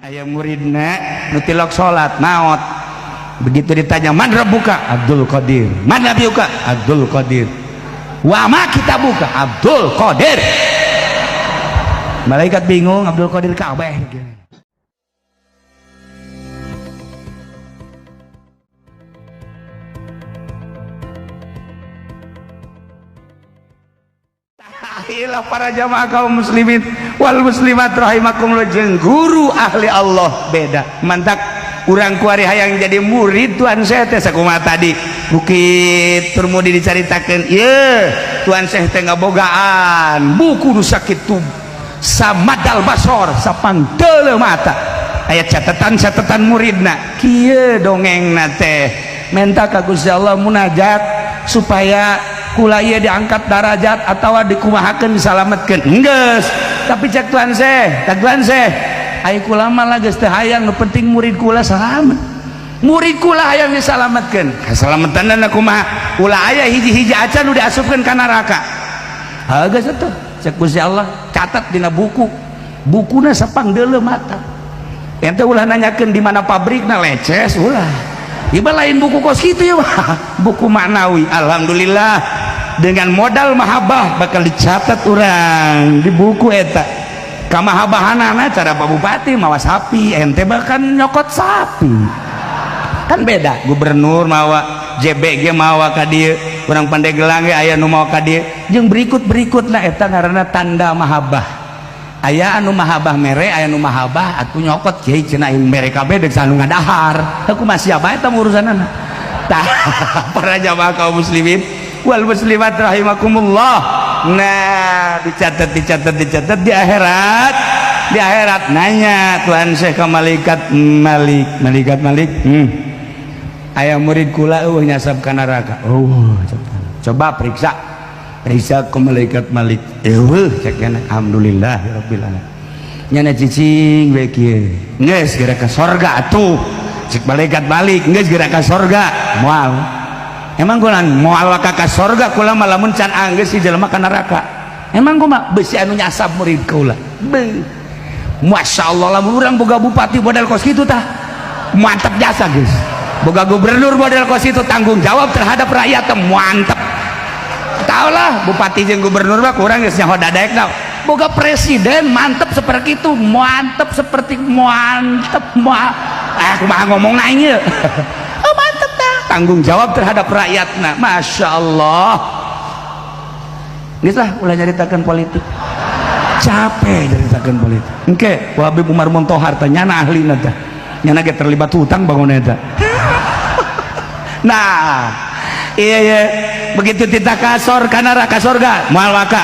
Aya muridna nu tilok salat maot. Begitu ditanya man rabbuka? Abdul Qadir. Man nabiyuka? Abdul Qadir. Wa ma kitabuka? Abdul Qadir. Malaikat bingung, Abdul Qadir kabeh. Ilah para jamaah kaum muslimin wal muslimat rahimakumullah, jeung guru ahli Allah beda. Mantak urang kuari hayang jadi murid Tuan Syekh teh sakumaha tadi Bukit Turmudi dicaritakeun, ieu Tuan Syekh teh ngabogaan buku nu sakitu samadal basor sapangteuleuh mata. Aya catatan-catatan muridna kieu dongengna teh menta ka Gusti Allah munajat supaya kula ieu diangkat darajat atawa dikumahakeun disalametkeun. Enggeus, tapi cek Tuan Syekh, cek Tuan Syekh, ai kula mah lah geus teu hayang, nu penting murid kula salamet. Murid kula hayang disalametkeun. Kasalametanna kumaha? Ulah aya hiji-hiji acan nu diasupkeun ka neraka. Ha geus atuh, cek Gusti Allah, catat dina buku. Bukuna sapangdeuleu mata. Ente ulah nanyakeun di mana pabrikna, leces ulah. Iba lain buku kos kitu ya, buku maknawi. Alhamdulillah dengan modal mahabbah bakal dicatat urang di buku eta. Kamahabahanana cara Pak Bupati mawa sapi, ente bahkan nyokot sapi. Kan beda, gubernur mawa JBG mawa ka dieu, urang Pandeglang ge aya nu mawa ka dieu. Jeung berikut-berikutna eta ngaranna tanda mahabbah. Aya anu mahabbah mere, aya anu mahabbah atuh nyokot kiai cenah aing mere kabeh deuk anu ngadahar. Aku mah siapa eta urusanana. Tah para jamaah kaum muslimin wal muslimat rahimakumullah. Nah, dicatat dicatat dicatat di akhirat. Di akhirat nanya Tuhan Syekh ka malaikat Malik, malaikat Malik, Aya murid kula eueuh nyasab ka neraka. Oh, coba periksa. Periksa ke malaikat Malik. Eueuh cek nya alhamdulillah rabbil alamin. Nyana cicing we kieu. Geus geura ka sorga atuh. Cek malaikat Malik geus geura ka sorga. Moal. Emang kula moal ka sorga kula mah lamun can anggeus si jelema ka neraka. Emang kumaha beusi anu nyasab murid kaula. Beuh. Masyaallah lamun urang boga bupati model kos kitu tah. Mantep jasa geus. Boga gubernur model kos kitu tanggung jawab terhadap rakyat teh mantep. Taulah bupati jeung gubernur mah kurang geus nyaho dadaekna. Boga presiden mantep seperti itu, mantep seperti mantep mah. Kumaha ngomongna aing ieu. Oh mantep tah. Tanggung jawab terhadap rakyatna. Masya Allah. Geus lah ulah nyaritakeun politik. Capek nyaritakeun politik. Engke Habib Umar Muntohar teh nyana ahlina teh. Nyana ge terlibat hutang bangun eta. Nah, iya iya begitu tita kasor ka neraka sorga moal waka.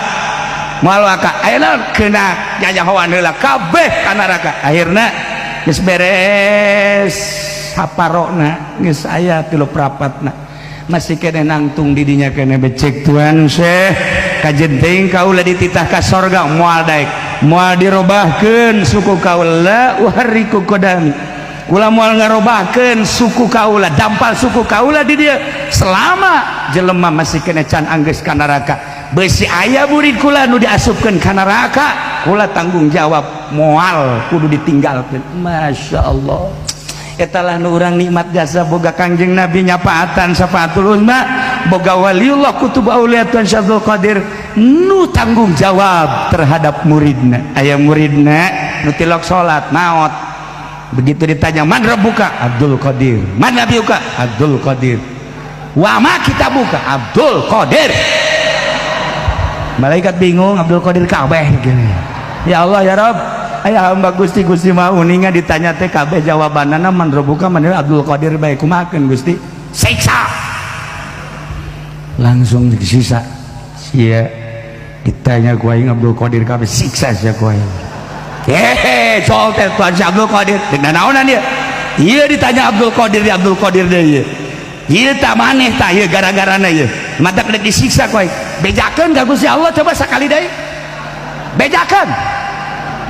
Moal waka. Ayeuna kena nyanyahoan heula kabeh ka neraka. Akhirna geus beres saparona geus aya tilu prapatna. Masih kene nangtung di dinya kene becek Tuan Syekh kajenting kaula dititah ka sorga moal daek moal dirobahkeun suku kaula uhariku qadami. Kula moal ngarobahkeun suku kaula dampal suku kaula di dieu selama jelema masih kene can anggeus ka neraka. Beusi aya murid kula nu diasupkeun ka neraka kula tanggung jawab moal kudu ditinggalkeun. Masya Allah. Etalah nu urang nikmat jasa boga Kangjeng Nabi nyapaatan syafaatul uzma boga waliullah kutub aulia Tuan Syekh Abdul Qadir nu tanggung jawab terhadap muridna. Aya muridna nu tilok salat maot. Begitu ditanya man rabbuka? Abdul Qadir. Man nabiyuka? Abdul Qadir. Wa ma kitabuka? Abdul Qadir. Malaikat bingung, Abdul Qadir kabeh. Ya Allah ya Rabb, aya hamba Gusti Gusti mah uninga ditanya teh kabeh jawabanana man rabbuka man Abdul Qadir bae kumahakeun Gusti? Siksa. Langsung disiksa. Sia ditanya ku aing Abdul Qadir kabeh siksa sia ku aing. Hehe, soal teh Tuan Syekh Abdul Qadir. Deuk naonan ieu? Ieu ditanya Abdul Qadir di Abdul Qadir deui ieu. Ieu tak maneh tah ieu gara-garana ieu. Matak deuk disiksa ku aing. Bejakeun ka Gusti Allah coba sakali deui. Bejakeun.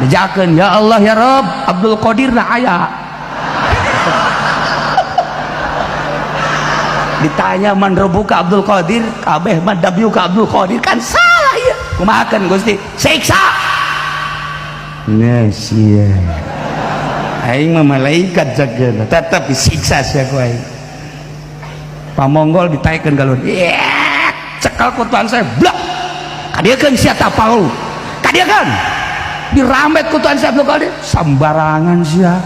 Bejakeun ya Allah ya Rabb, Abdul Qadir na aya. Ditanya man rabbuka Abdul Qadir, kabeh man dabyuka Abdul Qadir kan salah ieu. Kumahakeun Gusti? Siksa. Yes, iya. Aing mah malaikat jaga, tetep disiksa sia ku aing. Pamonggol ditaekeun galon. Yeah, cekal ku Tuhan saya, blak. Kadieukeun sia ta palu. Kadieukeun. Dirambet ku Tuhan saya Abdul Qadir, sambarangan sia.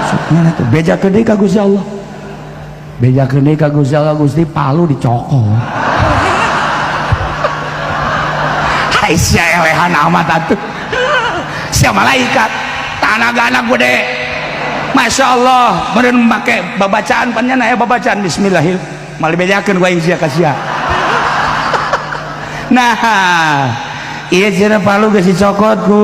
Suknya tuh bejakeun deui ka Gusti Allah. Bejakeun deui ka Gusti Allah, Gusti palu dicokot. Hai sia elehan amat atuh. Sia malaikat, tanaga anak gede. Masya Allah, meureun make babacaan panjana aya babacaan bismillahirrahmanirrahim. Mal dibejakeun ku aing sia ka sia. Nah, ieu cenah palu geus dicokot ku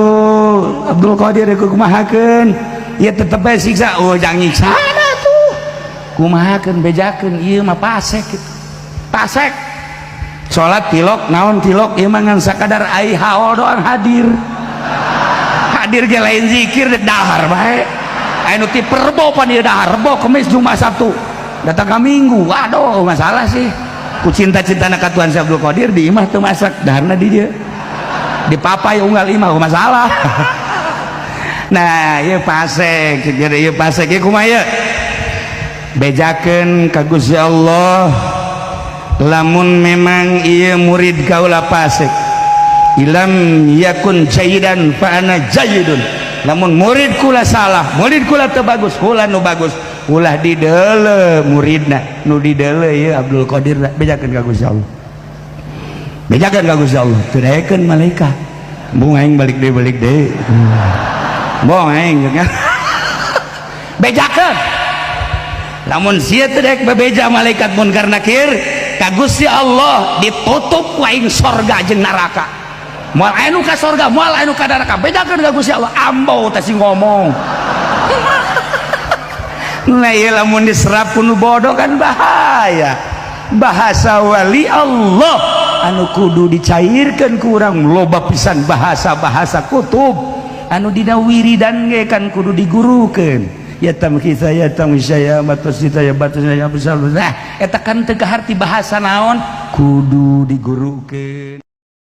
Abdul Qadir ku kumahakeun. Ieu tetep bae siksa. Oh, jangan nyiksa tuh. Kumahakeun bejakeun ieu mah pasek kitu. Pasek. Salat tilok naon tilok ieu mah ngan sakadar ai haol doang hadir. Hadir ge lain zikir dahar bae. Aya nu ti Rebo pan ieu dahar, Rebo, Kemis, Jumat, Sabtu. Datang ka Minggu. Aduh, masalah sih. Ku cinta-cintana ka Tuhan Abdul Qadir di imah teu masak, daharna di dieu. Dipapai unggal imah masalah. Nah, ieu pasek, jadi ieu pasek ieu kumaha ieu? Bejakeun ka Gusti Allah lamun memang ieu murid kaula pasek. Ilam yakun jayidan fa ana jayidun. Lamun murid kula salah, murid kula teu bagus, kula nu bagus. Ulah dideule muridna, nu dideule ieu Abdul Qadir bejakeun ka Gusti Allah. Bejakeun ka Gusti Allah, teu daekeun malaikat. Bung aing balik deui, balik deui. Bong aing bejakeun. Lamun sia teu daek bebeja malaikat munkar nakir ka Gusti Allah ditutup ku aing sorga jeung neraka. Moal aya nu ka sorga, moal aya nu ka neraka. Bejakeun ka Gusti Allah, ambau teh sing ngomong. Nah, ieu lamun diserap ku nu bodoh kan bahaya. Bahasa wali Allah anu kudu dicairkan ku urang loba pisan bahasa-bahasa kutub anu dina wiridan ge kan kudu digurukeun. Ya tamkisa ya tamkisa ya batus ya batus ya besar. Nah, eta kan teu kaharti bahasa naon kudu digurukeun.